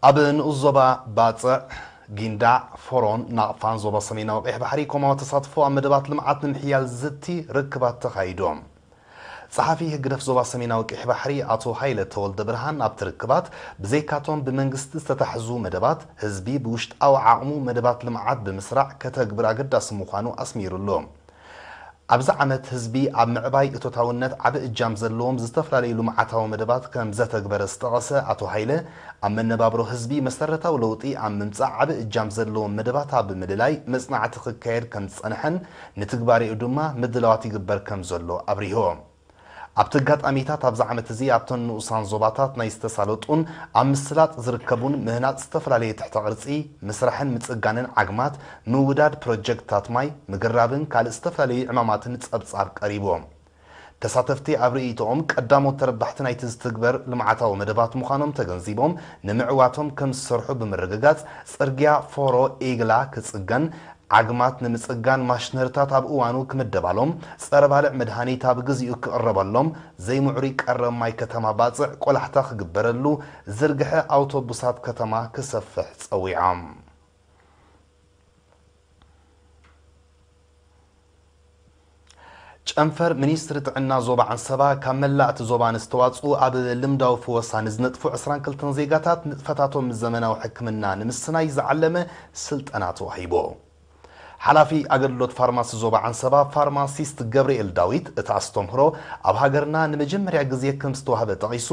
ኣብ ንኡስ ዞባ ባጽዕ፣ ጊንዳዕ፣ ፎሮን ናቕፋን ዞባ ሰሜናዊ ቀይሕ ባሕሪ ኮማዊ ተሳትፎ ኣብ መደባት ልምዓት ንምሕያል ዝዝቲ ርክባት ተኻይዶም። ጸሓፊ ህግደፍ ዞባ ሰሜናዊ ቀይሕ ባሕሪ ኣቶ ሃይለ ተወልደ ብርሃን ኣብቲ ርክባት፣ ብዘይካቶም ብመንግስቲ ዝተታሕዙ መደባት፣ ህዝቢ ብውሽጣዊ ዓቕሙ መደባት ልምዓት ብምስራዕ ከተግብር ኣገዳሲ ምዃኑ ኣስሚሩሉ። ኣብዚ ዓመት ህዝቢ ኣብ ምዕባይ እቶታውነት ዓቢ እጃም ዘለዎም ዝተፈላለዩ ልምዓታዊ መደባት ከም ዘተግበረ ዝጠቐሰ ኣቶ ሃይለ፣ ኣብ መነባብሮ ህዝቢ መሰረታዊ ለውጢ ኣብ ምምጻእ ዓቢ እጃም ዘለዎም መደባት ኣብ ምልላይ መጽናዕቲ ክካየድ ከም ዝጸንሐን ንትግባሬኡ ድማ ምድላዋት ይግበር ከም ዘሎ ኣብሪሁ። ኣብቲ ኣጋጣሚታት ኣብዚ ዓመት እዚ ኣብተን ንኡሳን ዞባታት ናይ ዝተሳለጡን ኣብ ምስላጥ ዝርከቡን ምህናጽ ዝተፈላለየ ትሕተ ቅርጺ፣ ምስራሕን ምጽጋንን ዓግማት፣ ምውዳድ ፕሮጀክትታት ማይ፣ ምግራብን ካልእ ዝተፈላለዩ ዕማማትን ጸብጻብ ቀሪቡ። ተሳተፍቲ ኣብ ርእይቶኦም ቀዳሞት ተረባሕቲ ናይቲ ዝትግበር ልምዓታዊ መደባት ምዃኖም ተገንዚቦም፣ ንምዕዋቶም ከም ዝሰርሑ ብምርግጋጽ፣ ጽርግያ ፎሮ ኢግላ ክጽገን፣ ዓግማት ንምጽጋን ማሽነሪታት ኣብ እዋኑ ክምደባሎም፣ ጸረ ባልዕ መድሃኒት ኣብ ግዚኡ ክቕረበሎም፣ ዘይምዕሩይ ቀረብ ማይ ከተማ ባጽዕ ቆላሕታ ክግበረሉ፣ ዝርግሐ ኣውቶቡሳት ከተማ ክሰፍሕ ጸዊዖም። ጨንፈር ሚኒስትሪ ጥዕና ዞባ ዓንሰባ ካብ መላእ እቲ ዞባ ንዝተዋጽኡ ኣብ ልምዳዊ ፍወሳ ንዝነጥፉ ዕስራን ክልተን ዜጋታት ንጥፈታቶም ምስ ዘመናዊ ሕክምና ንምስናይ ዝዓለመ ስልጠና ተዋሂቡ። ሓላፊ ኣገልግሎት ፋርማሲ ዞባ ዓንሰባ ፋርማሲስት ገብርኤል ዳዊት፣ እቲ ኣስተምህሮ ኣብ ሃገርና ንመጀመርያ ግዜ ከም ዝተዋህበ ጠቒሱ፣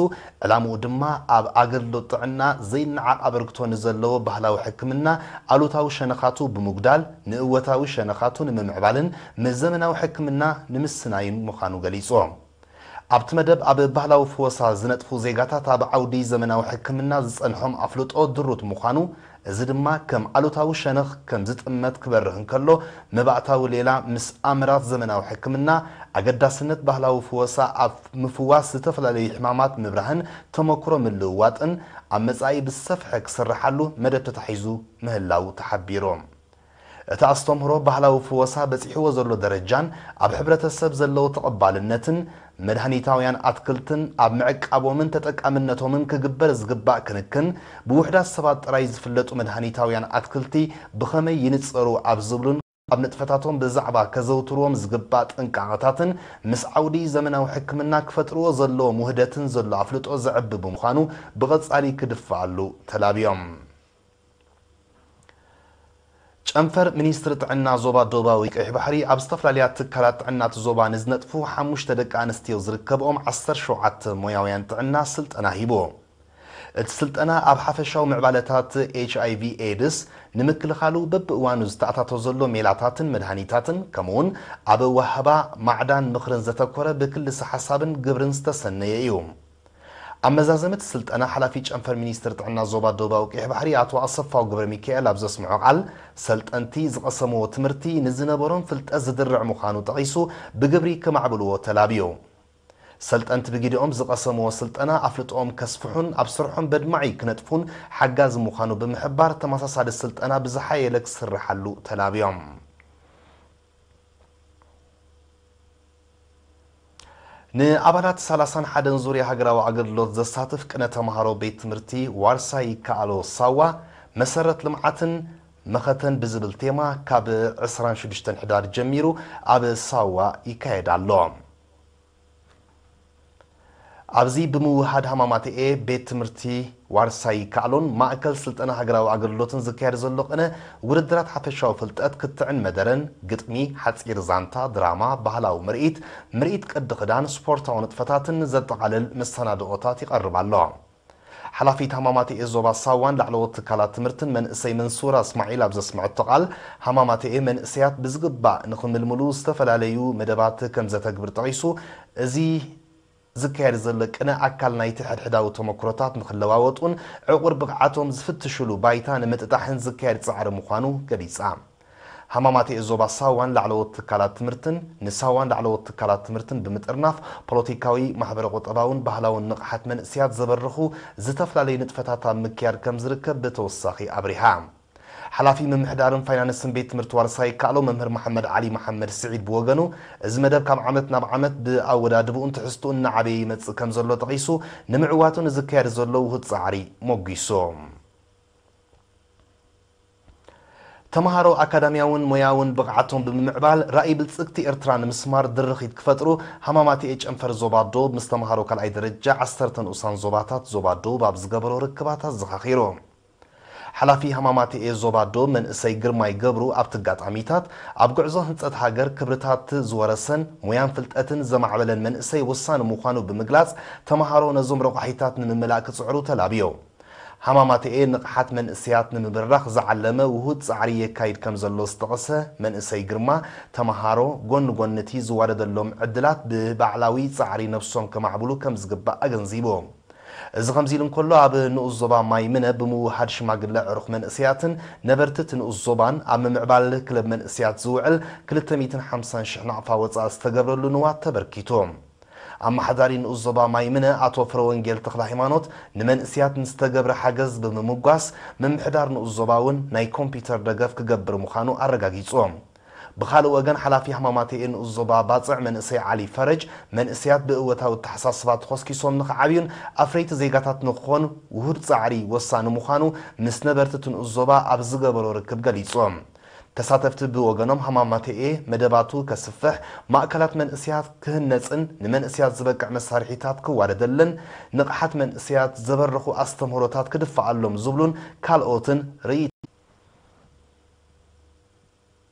ዕላምኡ ድማ ኣብ ኣገልግሎት ጥዕና ዘይነዓቕ ኣበርክቶ ንዘለዎ ባህላዊ ሕክምና ኣሉታዊ ሸነኻቱ ብምጉዳል፣ ንእወታዊ ሸነኻቱ ንምምዕባልን ምስ ዘመናዊ ሕክምና ንምስናይን ምዃኑ ገሊጹ። ኣብቲ መደብ ኣብ ባህላዊ ፍወሳ ዝነጥፉ ዜጋታት ኣብ ዓውዲ ዘመናዊ ሕክምና ዝጸንሖም ኣፍልጦ ድሩት ምዃኑ፣ እዚ ድማ ከም ኣሉታዊ ሸነኽ ከም ዝጥመት ክበርህ እንከሎ፣ መባእታዊ ሌላ ምስ ኣምራት ዘመናዊ ሕክምና ኣገዳስነት ባህላዊ ፍወሳ ኣብ ምፍዋስ ዝተፈላለዩ ሕማማት ምብራህን ተመክሮ ምልውዋጥን ኣብ መጻኢ ብዝሰፍሐ ክስርሓሉ መደብ ተታሒዙ ምህላው ተሓቢሩ። እቲ ኣስተምህሮ ባህላዊ ፍወሳ በጺሕዎ ዘሎ ደረጃን ኣብ ሕብረተሰብ ዘለዎ ተቐባልነትን፣ መድሃኒታውያን ኣትክልትን ኣብ ምዕቃቦምን ተጠቃምነቶምን ክግበር ዝግባእ ክንክን፣ ብውሑዳት ሰባት ጥራይ ዝፍለጡ መድሃኒታውያን ኣትክልቲ ብኸመይ ይንጸሩ ኣብ ዝብሉን ኣብ ንጥፈታቶም ብዛዕባ ከዘውትርዎም ዝግባእ ጥንቃቐታትን ምስ ዓውዲ ዘመናዊ ሕክምና ክፈጥርዎ ዘለዎም ውህደትን ዘሎ ኣፍልጦ ዘዕቢ ብምዃኑ ብቐጻሊ ክድፍኣሉ ተላብዮም። ጨንፈር ሚኒስትሪ ጥዕና ዞባ ደቡባዊ ቀይሕ ባሕሪ ኣብ ዝተፈላለያ ትካላት ጥዕና እቲ ዞባ ንዝነጥፉ ሓሙሽተ ደቂ ኣንስትዮ ዝርከብኦም ዓሰርተ ሸውዓተ ሞያውያን ጥዕና ስልጠና ሂቡ። እቲ ስልጠና ኣብ ሓፈሻዊ ምዕባለታት ኤች ኣይ ቪ ኤድስ ንምክልኻሉ በብእዋኑ ዝተኣታቶ ዘሎ ሜላታትን መድሃኒታትን ከምኡውን ኣብ ዋህባ ማዕዳን ምኽርን ዘተኮረ ብክልሰ ሓሳብን ግብርን ዝተሰነየ እዩ። ኣብ መዛዘመ እቲ ስልጠና ሓላፊ ጨንፈር ሚኒስትሪ ጥዕና ዞባ ደቡባዊ ቀይሕ ባሕሪ ኣቶ ኣሰፋው ገብረ ሚካኤል ኣብ ዘስምዖ ቃል፣ ሰልጠንቲ ዝቐሰምዎ ትምህርቲ ንዝነበሮም ፍልጠት ዝድርዕ ምዃኑ ጠቒሱ፣ ብግብሪ ከማዕብልዎ ተላብዩ። ሰልጠንቲ ብግዲኦም ዝቐሰምዎ ስልጠና ኣፍልጦኦም ከስፍሑን ኣብ ስርሖም በድማዒ ክነጥፉን ሓጋዚ ምዃኑ ብምሕባር፣ ተመሳሳሊ ስልጠና ብዝሓየለ ክስርሓሉ ተላብዮም። ንኣባላት ሰላሳን ሓደን ዙርያ ሃገራዊ ኣገልግሎት ዘሳትፍ ቅነ ተምሃሮ ቤት ትምህርቲ ዋርሳይ ይከኣሎ ሳዋ መሰረት ልምዓትን መኸተን ብዝብል ቴማ ካብ ዕስራን ሽዱሽተን ሕዳር ጀሚሩ ኣብ ሳዋ ይካየድ ኣሎ። ኣብዚ ብምውሃድ ሃማማተኤ ቤት ትምህርቲ ዋርሳይ ይከኣሎን ማእከል ስልጠና ሃገራዊ ኣገልግሎትን ዝካየድ ዘሎ ቅነ ውድድራት ሓፈሻዊ ፍልጠት ክትዕን መደረን፣ ግጥሚ፣ ሓጺር ዛንታ፣ ድራማ፣ ባህላዊ ምርኢት፣ ምርኢት ቅዲ ክዳን፣ ስፖርታዊ ንጥፈታትን ዘጠቓልል መሰናድኦታት ይቐርብ ኣሎ። ሓላፊት ሃማማተኤ ዞባ ሳዋን ላዕለዎት ትካላት ትምህርትን መንእሰይ መንሱራ እስማዒል ኣብ ዘስምዐቶ ቃል፣ ሃማማተኤ መንእሰያት ብዝግባእ ንኽምልምሉ ዝተፈላለዩ መደባት ከም ዘተግብር ጠቒሱ፣ እዚ ዝካየድ ዘሎ ቅነ ኣካል ናይቲ ሕድሕዳዊ ተመክሮታት ንኽለዋወጡን ዕቑር ብቕዓቶም ዝፍትሽሉ ባይታ ንምጥጣሕን ዝካየድ ጻዕሪ ምዃኑ ገሊጻ። ሃማማተኤ ዞባ ሳዋን ላዕለዎት ትካላት ትምህርትን ንሳዋን ላዕለዎት ትካላት ትምህርትን ብምጥርናፍ ፖለቲካዊ፣ ማሕበረ ቁጠባውን ባህላውን ንቕሓት መንእሰያት ዘበርኹ ዝተፈላለዩ ንጥፈታት ኣብ ምክያድ ከም ዝርከብ ብተወሳኺ ኣብሪሃ። ሓላፊ ምምሕዳርን ፋይናንስን ቤት ትምህርቲ ዋርሳይ ይከኣሎ መምህር መሓመድ ዓሊ መሓመድ ስዒድ ብወገኑ፣ እዚ መደብ ካብ ዓመት ናብ ዓመት ብኣወዳድብኡን ትሕዝትኡን እናዓበየ ይመጽእ ከም ዘሎ ጠቒሱ፣ ንምዕዋቱ ንዝካየድ ዘሎ ውሁድ ጻዕሪ ሞጒሱ። ተምሃሮ ኣካዳሚያውን ሞያውን ብቕዓቶም ብምምዕባል ራእይ ብልጽግቲ ኤርትራ ንምስማር ድርኺት ክፈጥሩ ሃማማተኤ ጨንፈር ዞባ ዶብ ምስ ተምሃሮ ካልኣይ ደረጃ ዓሰርተ ንኡሳን ዞባታት ዞባ ዶብ ኣብ ዝገበሮ ርክባት ኣዘኻኺሩ። ሓላፊ ሃማማተኤ ዞባ ዶብ መንእሰይ ግርማይ ገብሩ ኣብቲ ኣጋጣሚታት ኣብ ጉዕዞ ህንጸት ሃገር ክብርታት ዝወረሰን ሞያን ፍልጠትን ዘማዕበለን መንእሰይ ወሳኒ ምዃኑ ብምግላጽ ተምሃሮ ነዞም ረቋሒታት ንምምላእ ክጽዕሩ ተላብዮ። ሃማማተኤ ንቕሓት መንእሰያት ንምብራኽ ዝዓለመ ውሁድ ጻዕሪ የካይድ ከም ዘሎ ዝጠቐሰ መንእሰይ ግርማ፣ ተምሃሮ ጎኒ ጎኒ እቲ ዝዋደደሎም ዕድላት ብባዕላዊ ጻዕሪ ነብሶም ከማዕብሉ ከም ዝግባእ ኣገንዚቡ። እዚ ከምዚ ኢሉ እንከሎ፣ ኣብ ንኡስ ዞባ ማይ ምነ ብምውሃድ ሽማግለ ዕሩኽ መንእሰያትን ነበርቲ እቲ ንኡስ ዞባን ኣብ ምምዕባል ክለብ መንእሰያት ዝውዕል ክልተ ሚእትን ሓምሳን ሽሕ ናቕፋ ወጻኢ ዝተገብረሉ ንዋት ተበርኪቱ። ኣመሓዳሪ ንኡስ ዞባ ማይ ምነ ኣቶ ፍረወንጌል ተኽለ ሃይማኖት ንመንእሰያት ንዝተገብረ ሓገዝ ብምምጓስ፣ ምምሕዳር ንኡስ ዞባ እውን ናይ ኮምፒውተር ደገፍ ክገብር ምዃኑ ኣረጋጊጹ። ብኻልእ ወገን፣ ሓላፊ ሃማማተኤ ንኡስ ዞባ ባጽዕ መንእሰይ ዓሊ ፈረጅ፣ መንእሰያት ብእወታዊ ኣተሓሳስባ ተኾስኪሶም ንኽዓብዩን ኣፍረይቲ ዜጋታት ንኽኾኑ ውሁድ ጻዕሪ ወሳኒ ምዃኑ ምስ ነበርቲ እቲ ንኡስ ዞባ ኣብ ዝገበሮ ርክብ ገሊጹ። ተሳተፍቲ ብወገኖም፣ ሃማማተኤ መደባቱ ከስፍሕ፣ ማእከላት መንእሰያት ክህነጽን ንመንእሰያት ዝበቅዕ መሳርሒታት ክዋደደልን ንቕሓት መንእሰያት ዘበርኹ ኣስተምህሮታት ክድፍኣሎም ዝብሉን ካልኦትን ርእይቶ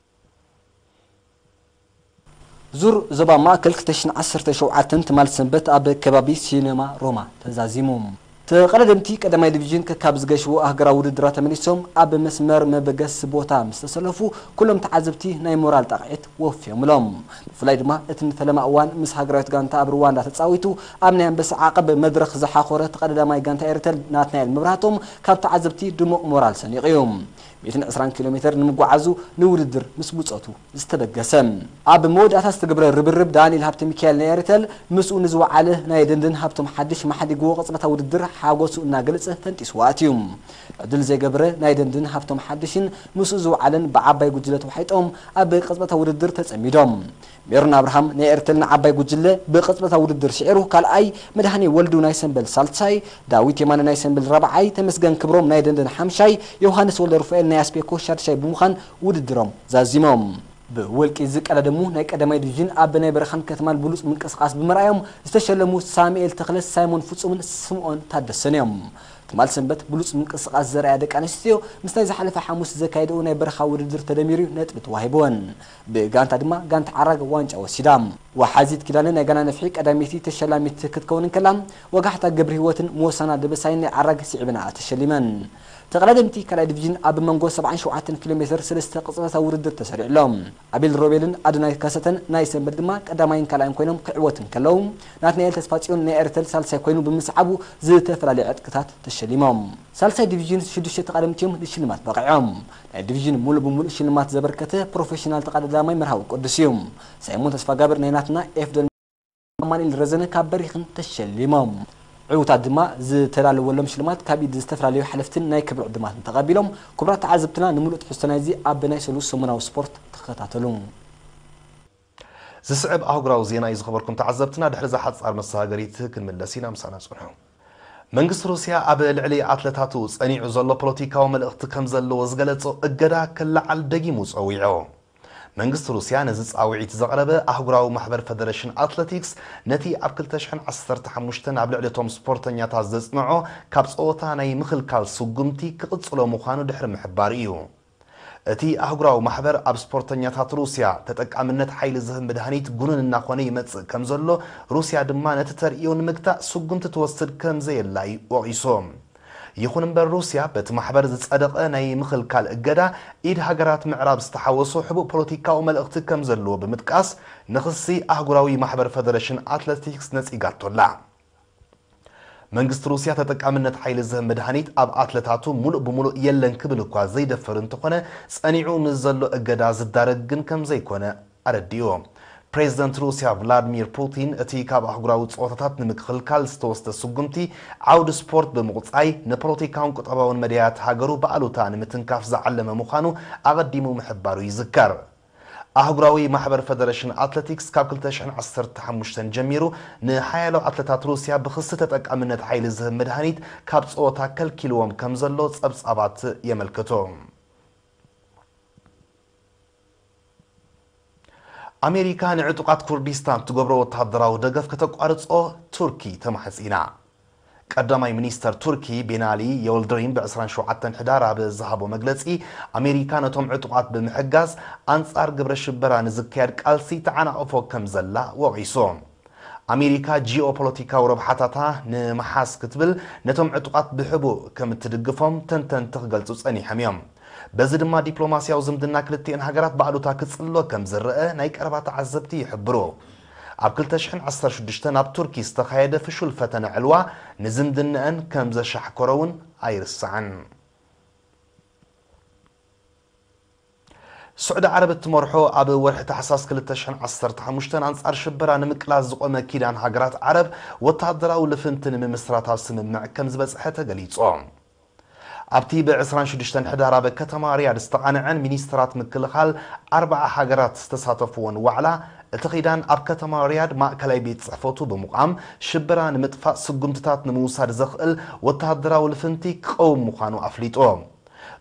ዙር ዞባ ማእከል ክልተ ሽሕን ዓሰርተ ሸውዓተን ትማል ሰንበት ኣብ ከባቢ ሲነማ ሮማ ተዛዚሙ። ተቐዳደምቲ ቀዳማይ ዲቪዥን ከካብ ዝገሽዎ ኣህገራዊ ውድድራት ተመሊሶም ኣብ መስመር መበገሲ ቦታ ምስ ተሰለፉ ኩሎም ተዓዘብቲ ናይ ሞራል ጣቕዒት ወፍዮምሎም። ብፍላይ ድማ እቲ ንፈለማ እዋን ምስ ሃገራዊት ጋንታ ኣብ ሩዋንዳ ተጻዊቱ ኣብ ናይ ኣንበሳ ዓቐብ መድረኽ ዝሓኾረ ተቐዳዳማይ ጋንታ ኤርተል ናትናኤል መብራህቶም ካብ ተዓዘብቲ ድሙቕ ሞራል ሰኒቑ እዩ። ሚእትን ዕስራን ኪሎ ሜትር ንምጉዓዙ ንውድድር ምስ ብጾቱ ዝተበገሰ። ኣብ መወዳእታ ዝተገብረ ርብርብ ዳንኤል ሃብተ ሚካኤል ናይ ኤርተል ምስኡ ንዝወዓለ ናይ ደንደን ሃብቶም ሓድሽ ማሓዲግዎ ቅጽበታዊ ውድድር ሓጎሱ እናገለጸ ፈንጢስዎ ኣትዩ። ዕድል ዘይገብረ ናይ ደንደን ሃብቶም ሓድሽን ምስኡ ዝወዓለን ብዓባይ ጉጅለ ተዋሒጦም ኣብ ቅጽበታዊ ውድድር ተጸሚዶም። ሜሮን ኣብርሃም ናይ ኤርተል ንዓባይ ጉጅለ ብቅጽበታዊ ውድድር ስዒሩ ካልኣይ፣ መድሃኔ ወልዱ ናይ ሰምበል ሳልሳይ፣ ዳዊት የማነ ናይ ሰምበል ራብዓይ፣ ተመስገን ክብሮም ናይ ደንደን ሓምሻይ፣ ዮሃንስ ወልደ ሩፋኤል ናይ ኣስቤኮ ሻድሻይ ብምዃን ውድድሮም ዛዚሞም። ብውልቂ ዝቀዳደሙ ናይ ቀዳማይ ዲቪዥን ኣብ ናይ በረኻን ከተማን ብሉጽ ምንቅስቓስ ብምርኣዮም ዝተሸለሙ ሳሙኤል ተኽለ፣ ሳይሞን ፍጹምን ስምኦን ታደሰን እዮም። ትማል ሰንበት ብሉጽ ምንቅስቓስ ዘርኣያ ደቂ ኣንስትዮ ምስ ናይ ዝሓለፈ ሓሙስ ዘካየደኡ ናይ በረኻ ውድድር ተደሚሩ ነጥቢ ተዋሂብወን። ብጋንታ ድማ ጋንታ ዓራግ ዋንጫ ወሲዳ። ወሓዚት ኪዳነ ናይ ጋና ነፍሒ ቀዳመይቲ ተሸላሚት ክትከውን እንከላ፣ ወጋሕታ ገብረህይወትን ሞሳና ደበሳይን ናይ ዓራግ ስዒበንኣ ተሸሊመን። ተቐዳደምቲ ካልኣይ ዲቪዥን ኣብ መንጎ ሰብዓን ሸውዓተን ኪሎ ሜትር ሰለስተ ቅጽበታዊ ውድድር ተሰሪዑ ኣሎ። ኣቤል ሮቤልን ኣዶናይ ከሰተን ናይ ሰንበት ድማ ቀዳማይን ካልኣይን ኮይኖም ክዕወቱ እንከለዉ፣ ናትናኤል ተስፋጽዮን ናይ ኤርተል ሳልሳይ ኮይኑ ብምስዓቡ ዝተፈላለዩ ዕጥቅታት ተሸሊሞም። ሳልሳይ ዲቪዥን ሽዱሽተ ተቐዳደምቲ እዮም ንሽልማት በቒዖም። ናይ ዲቪዥን ሙሉእ ብሙሉእ ሽልማት ዘበርከተ ፕሮፌሽናል ተቐዳዳማይ መርሃዊ ቅዱስ እዩ። ሳይሞን ተስፋጋብር ናይ ናትና፣ ኤፍደን ኣማኑኤል ረዘነ ካብ በሪኽን ተሸሊሞም። ዕዉታት ድማ ዝተዳለወሎም ሽልማት ካብ ኢድ ዝተፈላለዩ ሓለፍትን ናይ ክብሪ ዕዱማትን ተቐቢሎም። ክቡራት ተዓዘብትና፣ ንምሉእ ትሕዝቶ ናይዚ ኣብ ናይ ሰሉስ ሰሙናዊ ስፖርት ተኸታተሉ። ዝስዕብ ኣህጉራዊ ዜና እዩ ዝኸበርኩም ተዓዘብትና። ድሕሪ እዛ ሓጻር መሰጋገሪት ክንምለስ ኢና፣ ምሳና ጽንሑ። መንግስቲ ሩስያ ኣብ ልዕሊ ኣትለታቱ ጸኒዑ ዘሎ ፖለቲካዊ መልእኽቲ ከም ዘለዎ ዝገለጾ እገዳ ክለዓል ደጊሙ ጸዊዑ። መንግስቲ ሩስያ ነዚ ጻውዒት ዘቕረበ ኣህጉራዊ ማሕበር ፈደረሽን ኣትለቲክስ ነቲ ኣብ ክልተ ሽሕን ዓሰርተ ሓሙሽተን ኣብ ልዕሊ እቶም ስፖርተኛታት ዘጽንዖ ካብ ጸወታ ናይ ምኽልካል ስጉምቲ ክቕጽሎ ምዃኑ ድሕሪ ምሕባሩ እዩ። እቲ ኣህጉራዊ ማሕበር ኣብ ስፖርተኛታት ሩስያ ተጠቃምነት ሓይሊ ዝህብ መድሃኒት ጉኑን እናኾነ ይመጽእ ከም ዘሎ፣ ሩስያ ድማ ነቲ ተርእዮ ንምግታእ ስጉምቲ ትወስድ ከም ዘየላ እዩ ወቒሱ። ይኹን እምበር፣ ሩስያ በቲ ማሕበር ዝጸደቐ ናይ ምኽልካል እገዳ ኢድ ሃገራት ምዕራብ ዝተሓወሶ ሕቡእ ፖለቲካዊ መልእኽቲ ከም ዘለዎ ብምጥቃስ፣ ንኽሲ ኣህጉራዊ ማሕበር ፈደረሽን ኣትለቲክስ ነጺጋቶ ኣላ። መንግስቲ ሩስያ ተጠቃምነት ሓይሊ ዝህብ መድሃኒት ኣብ ኣትለታቱ ሙሉእ ብሙሉእ የለን ክብል እኳ ዘይደፍር እንተኾነ፣ ጸኒዑ ምስ ዘሎ እገዳ ዝዳረግ ግን ከም ዘይኮነ ኣረዲኡ። ፕሬዚደንት ሩስያ ቭላድሚር ፑቲን፣ እቲ ካብ ኣህጉራዊ ጸወታታት ንምክልካል ዝተወስደ ስጉምቲ ዓውዲ ስፖርት ብምቑጻይ፣ ንፖለቲካውን ቁጠባውን መዳያት ሃገሩ ብኣሉታ ንምትንካፍ ዝዓለመ ምዃኑ ኣቐዲሙ ምሕባሩ ይዝከር። ኣህጉራዊ ማሕበር ፈደረሽን ኣትለቲክስ ካብ ክልተ ሽሕን ዓሰርተ ሓሙሽተን ጀሚሩ ንሓያሎ ኣትለታት ሩስያ ብኽሲ ተጠቃምነት ሓይሊ ዝህብ መድሃኒት ካብ ጸወታ ከልኪልዎም ከም ዘሎ ጸብጻባት የመልክቱ። ኣሜሪካ ንዕጡቓት ኩርዲስታን ትገብሮ ወተሃደራዊ ደገፍ ከተቋርጾ ቱርኪ ተማሕጺና። ቀዳማይ ሚኒስተር ቱርኪ ቢናሊ የውልድሪም ብ ዕስራን ሸውዓተን ሕዳር ኣብ ዝሃቦ መግለጺ፣ ኣሜሪካ ነቶም ዕጡቓት ብምሕጋዝ ኣንጻር ግብረ ሽበራ ንዝካየድ ቃልሲ ተዓናቕፎ ከም ዘላ ወቒሱ። ኣሜሪካ ጂኦፖለቲካዊ ረብሓታታ ንምሓዝ ክትብል ነቶም ዕጡቓት ብሕቡእ ከም እትድግፎም ተንተንቲ ክገልጹ ጸኒሖም እዮም። በዚ ድማ ዲፕሎማስያዊ ዝምድና ክልቲኤን ሃገራት ብኣሉታ ክጽሎ ከም ዝረአ ናይ ቀረባ ተዓዘብቲ ይሕብሩ። ኣብ ክልተ ሽሕን ዓሰርተ ሽዱሽተን ኣብ ቱርኪ ዝተኻየደ ፍሹል ፈተነ ዕልዋ ንዝምድነአን ከም ዘሻሕከሮ እውን ኣይርሳዕን። ስዑዲ ዓረብ እትመርሖ ኣብ ወርሒ ታሕሳስ ክልተ ሽሕን ዓሰርተ ሓሙሽተን ኣንጻር ሽበራ ንምቅላስ ዝቖመ ኪዳን ሃገራት ዓረብ ወተሃደራዊ ልፍንቲ ንምምስራት ኣብ ስምምዕ ከም ዝበጽሐ ተገሊጹ። ኣብቲ ብ ዕስራን ሽዱሽተን ሕዳር ኣብ ከተማ ሪያድ ዝተቓንዐን ሚኒስትራት ምክልኻል ኣርባዓ ሃገራት ዝተሳተፍዎን ዋዕላ፣ እቲ ኪዳን ኣብ ከተማ ሪያድ ማእከላይ ቤት ጽሕፈቱ ብምቋም ሽበራ ንምጥፋእ ስጉምትታት ንምውሳድ ዘኽእል ወተሃደራዊ ልፍንቲ ክቐውም ምዃኑ ኣፍሊጡ።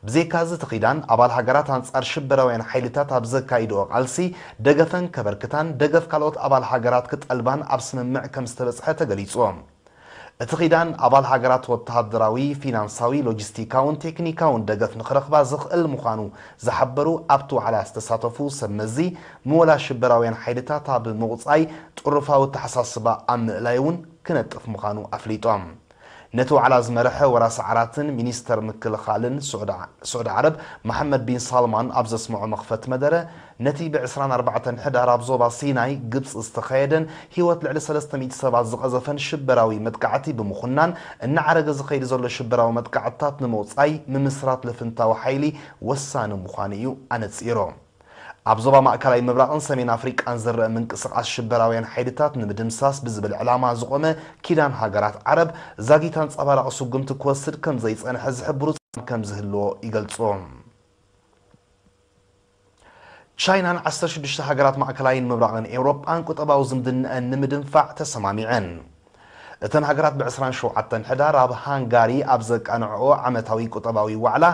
ብዘይካዚ እቲ ኪዳን ኣባል ሃገራት ኣንጻር ሽበራውያን ሓይልታት ኣብ ዘካይድኦ ቃልሲ ደገፈን ከበርክታን ደገፍ ካልኦት ኣባል ሃገራት ክጠልባን ኣብ ስምምዕ ከም ዝተበጽሐ ተገሊጹ። እቲ ኪዳን ኣባል ሃገራት ወተሃደራዊ፣ ፊናንሳዊ፣ ሎጂስቲካውን ቴክኒካውን ደገፍ ንኽረኽባ ዘኽእል ምዃኑ ዝሓበሩ ኣብቲ ዋዕላ ዝተሳተፉ ሰብ መዚ፣ ምወላ ሽበራውያን ሓይልታት ኣብ ምቑጻይ ጥሩፋዊ ኣተሓሳስባ ኣብ ምእላይ እውን ክነጥፍ ምዃኑ ኣፍሊጦም። ነቲ ዋዕላ ዝመርሐ ወራሲ ዓራትን ሚኒስተር ምክልኻልን ስዑዲ ዓረብ መሓመድ ቢን ሳልማን ኣብ ዘስምዖ መኽፈቲ መደረ፣ ነቲ ብ ዕስራን ኣርባዕተን ሕዳር ኣብ ዞባ ሲናይ ግብጺ ዝተኻየደን ህይወት ልዕሊ ሰለስተ ሚእቲ ሰባት ዝቐዘፈን ሽበራዊ መጥቃዕቲ ብምኹናን፣ እናዓረገ ዝኸይድ ዘሎ ሽበራዊ መጥቃዕትታት ንምውጻይ ምምስራት ልፍንታዊ ሓይሊ ወሳኒ ምዃኑ እዩ ኣነጺሩ። ኣብ ዞባ ማእከላይ ምብራቕን ሰሜን ኣፍሪቃን ዝረአ ምንቅስቓስ ሽበራውያን ሓይልታት ንምድምሳስ ብዝብል ዕላማ ዝቖመ ኪዳን ሃገራት ዓረብ ዛጊት ኣንጸባራቒ ስጉምቲ ክወስድ ከም ዘይጸንሐ ዝሕብሩ ጻዕሪ ከም ዝህልዎ ይገልጹ። ቻይናን ዓሰርተ ሽዱሽተ ሃገራት ማእከላይን ምብራቕን ኤውሮጳን ቁጠባዊ ዝምድነአን ንምድንፋዕ ተሰማሚዐን። እተን ሃገራት ብ ዕስራን ሸውዓተን ሕዳር ኣብ ሃንጋሪ ኣብ ዘቃንዐኦ ዓመታዊ ቁጠባዊ ዋዕላ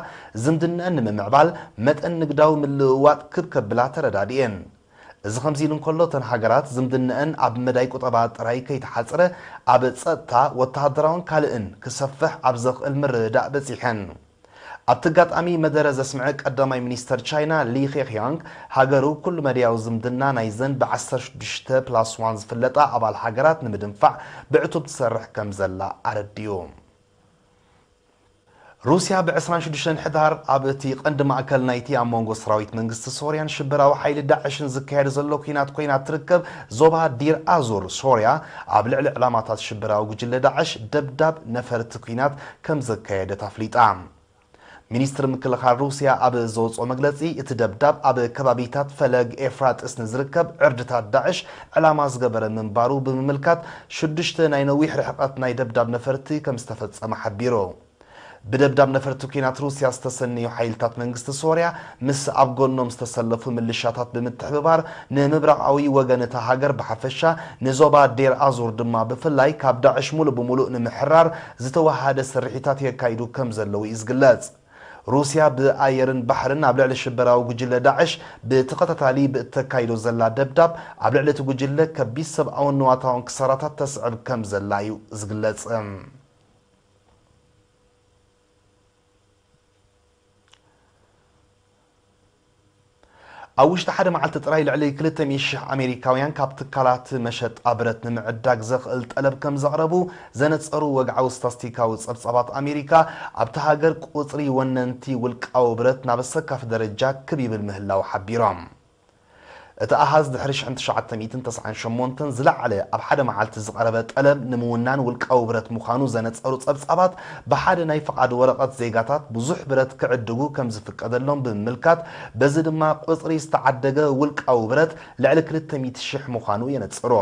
ዝምድነአን ንምምዕባል መጠን ንግዳዊ ምልውዋጥ ክብ ከብላ ተረዳዲኤን። እዚ ከምዚ ኢሉ እንከሎ፣ እተን ሃገራት ዝምድነአን ኣብ መዳይ ቁጠባ ጥራይ ከይተሓጽረ፣ ኣብ ጸጥታ፣ ወተሃደራውን ካልእን ክሰፍሕ ኣብ ዘኽእል ምርድዳእ በጺሐን። ኣብቲ ኣጋጣሚ መደረ ዘስምዐ ቀዳማይ ሚኒስተር ቻይና ሊ ኬክያንግ፣ ሃገሩ ኩሉ መዳያዊ ዝምድና ናይዘን ብ ዓሰርተ ሽዱሽተ ፕላስ ዋን ዝፍለጣ ኣባል ሃገራት ንምድንፋዕ ብዕቱብ ትሰርሕ ከም ዘላ ኣረዲኡ። ሩስያ ብ ዕስራን ሽዱሽተን ሕዳር ኣብ እቲ ቀንዲ ማእከል ናይቲ ኣብ መንጎ ሰራዊት መንግስቲ ሶርያን ሽበራዊ ሓይሊ ዳዕሽን ዝካየድ ዘሎ ኲናት ኮይና እትርከብ ዞባ ዲር ኣዙር ሶርያ፣ ኣብ ልዕሊ ዕላማታት ሽበራዊ ጉጅለ ዳዕሽ ደብዳብ ነፈርቲ ኲናት ከም ዘካየደት ኣፍሊጣ። ሚኒስትሪ ምክልኻል ሩስያ ኣብ ዘውፅኦ መግለፂ፣ እቲ ደብዳብ ኣብ ከባቢታት ፈለግ ኤፍራጥስ ንዝርከብ ዕርድታት ዳዕሽ ዕላማ ዝገበረ ምንባሩ ብምምልካት፣ ሽዱሽተ ናይ ነዊሕ ርሕቐት ናይ ደብዳብ ነፈርቲ ከም ዝተፈጸመ ሓቢሩ። ብደብዳብ ነፈርቲ ኲናት ሩስያ ዝተሰነዩ ሓይልታት መንግስቲ ሶርያ፣ ምስ ኣብ ጎኖም ዝተሰለፉ ምልሻታት ብምትሕብባር፣ ንምብራቓዊ ወገን እታ ሃገር ብሓፈሻ፣ ንዞባ ዴር ኣዙር ድማ ብፍላይ፣ ካብ ዳዕሽ ሙሉእ ብሙሉእ ንምሕራር ዝተወሃደ ስርሒታት የካይዱ ከም ዘለዉ እዩ ዝግለጽ። ሩስያ ብኣየርን ባሕርን ኣብ ልዕሊ ሽበራዊ ጉጅለ ዳዕሽ ብተኸታታሊ ብእተካይዶ ዘላ ደብዳብ፣ ኣብ ልዕሊ እቲ ጉጅለ ከቢድ ሰብኣውን ንዋታውን ክሳራታት ተስዕብ ከም ዘላ እዩ ዝግለጽ። ኣብ ውሽጢ ሓደ መዓልቲ ጥራይ ልዕሊ ክልተ ሚእቲ ሽሕ ኣሜሪካውያን ካብ ትካላት መሸጣ ብረት ንምዕዳግ ዘኽእል ጠለብ ከም ዘቕረቡ ዘነጸሩ ወግዓዊ ስታስቲካዊ ጸብጻባት ኣሜሪካ፣ ኣብታ ሃገር ቁጽሪ ወነንቲ ውልቃዊ ብረት ናብ ኣሰካፊ ደረጃ ክብ ይብል ምህላው ሓቢሮም። እቲ ኣሃዝ ድሕሪ ሽሕን ትሽዓተ ሚእትን ተስዓን ሸሞንተን ዝለዓለ ኣብ ሓደ መዓልቲ ዝቐረበ ጠለብ ንምውናን ውልቃዊ ብረት ምዃኑ ዘነጸሩ ጸብጻባት፣ ብሓደ ናይ ፍቓድ ወረቐት ዜጋታት ብዙሕ ብረት ክዕድጉ ከም ዝፍቀደሎም ብምምልካት፣ በዚ ድማ ቁጽሪ ዝተዓደገ ውልቃዊ ብረት ልዕሊ ክልተ ሚእቲ ሽሕ ምዃኑ የነጽሩ።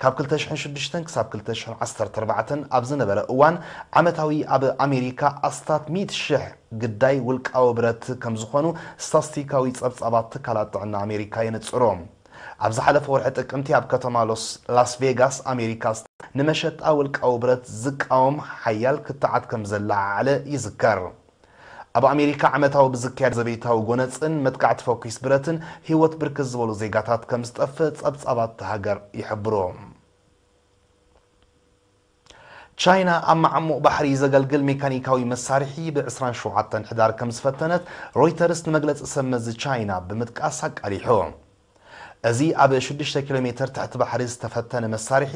ካብ ክልተ ሽሕን ሽዱሽተን ክሳብ ክልተ ሽሕን ዓሰርተ ኣርባዕተን ኣብ ዝነበረ እዋን፣ ዓመታዊ ኣብ ኣሜሪካ ኣስታት ሚእቲ ሽሕ ግዳይ ውልቃዊ ብረት ከም ዝኾኑ ስታስቲካዊ ጸብጻባት ትካላት ጥዕና ኣሜሪካ የነጽሩ። ኣብ ዝሓለፈ ወርሒ ጥቅምቲ ኣብ ከተማ ሎስ-፣ ላስ ቬጋስ ኣሜሪካ ንመሸጣ ውልቃዊ ብረት ዝቃወም ሓያል ክትዓት ከም ዘለዓዓለ ይዝከር። ኣብ ኣሜሪካ ዓመታዊ ብዝካየድ ዘቤታዊ ጎነፅን መጥቃዕቲ ፈኲስ ብረትን ህይወት ብርክት ዝበሉ ዜጋታት ከም ዝጠፍእ ጸብጻባት እታ ሃገር ይሕብሩ። ቻይና ኣብ መዓሙቕ ባሕሪ ዘገልግል ሜካኒካዊ መሳርሒ ብ ዕስራን ሸውዓተን ሕዳር ከም ዝፈተነት ሮይተርስ ንመግለጺ ሰብ መዚ ቻይና ብምጥቃስ ኣቃሊሑ። እዚ ኣብ ሽዱሽተ ኪሎ ሜተር ትሕቲ ባሕሪ ዝተፈተነ መሳርሒ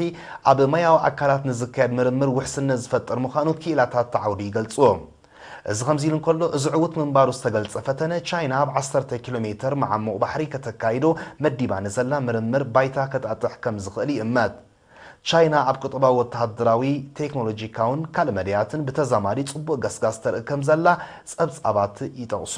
ኣብ ማያዊ ኣካላት ንዝካየድ ምርምር ውሕስነት ዝፈጥር ምዃኑ ክኢላታት እቲ ዓውዲ ይገልጹ። እዚ ከምዚ ኢሉ እንከሎ፣ እዚ ዕዉት ምንባሩ ዝተገልጸ ፈተነ ቻይና ኣብ ዓሰርተ ኪሎ ሜተር መዓሙቕ ባሕሪ ከተካይዶ መዲባ ንዘላ ምርምር ባይታ ከጣጥሕ ከም ዝኽእል ይእመት። ቻይና ኣብ ቁጠባዊ፣ ወተሃደራዊ፣ ቴክኖሎጂካውን ካልእ መዳያትን ብተዛማዲ ጽቡቕ ገስጋስ ተርኢ ከም ዘላ ጸብጻባት ይጠቕሱ።